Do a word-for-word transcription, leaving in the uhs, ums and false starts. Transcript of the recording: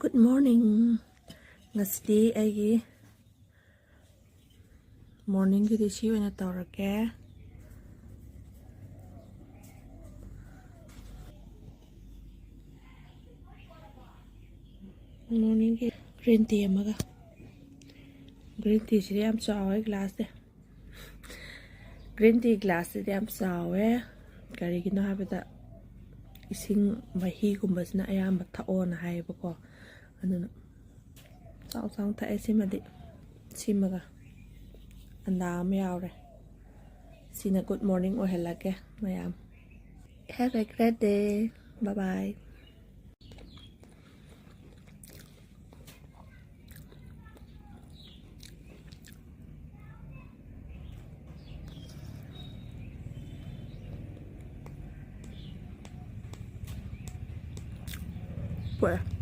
Good morning. ꯉꯁꯤꯗꯤ ꯑꯩꯒꯤ morningꯒꯤꯗꯤ ꯁꯤ ꯑꯣꯏꯅ ꯇꯧꯔꯒꯦ꯫ Morningꯒꯤ green tea ꯑꯃꯒ꯫ Green teaꯁꯤꯗꯤ ꯌꯥꯝ ꯆꯥꯎꯋꯦ glassꯁꯦ꯫ Green tea glassꯁꯤꯗꯤ ꯌꯥꯝ ꯆꯥꯎꯋꯦ꯫ ꯀꯔꯤꯒꯤꯅꯣ ꯍꯥꯏꯕꯗ ꯏꯁꯤꯡ ꯃꯍꯤꯒꯨꯝꯕꯁꯤꯅ ꯑꯌꯥꯝꯕ ꯊꯛꯑꯣꯅ ꯍꯥꯏꯌꯦꯕꯀꯣ꯫ ꯑꯗꯨꯅ ꯆꯥꯎ ꯆꯥꯎꯅ ꯊꯛꯑꯦ꯫ ꯁꯤꯃꯗꯤ, ꯁꯤꯃꯒ ꯑꯟꯗꯥ ꯑꯃ ꯌꯥꯎꯔꯦ꯫ ꯁꯤꯅ good morning ꯑꯣꯏꯍꯜꯂꯒꯦ ꯃꯌꯥꯝ꯫ Have a great day. Bye bye. ꯄꯣꯛꯑꯦ꯫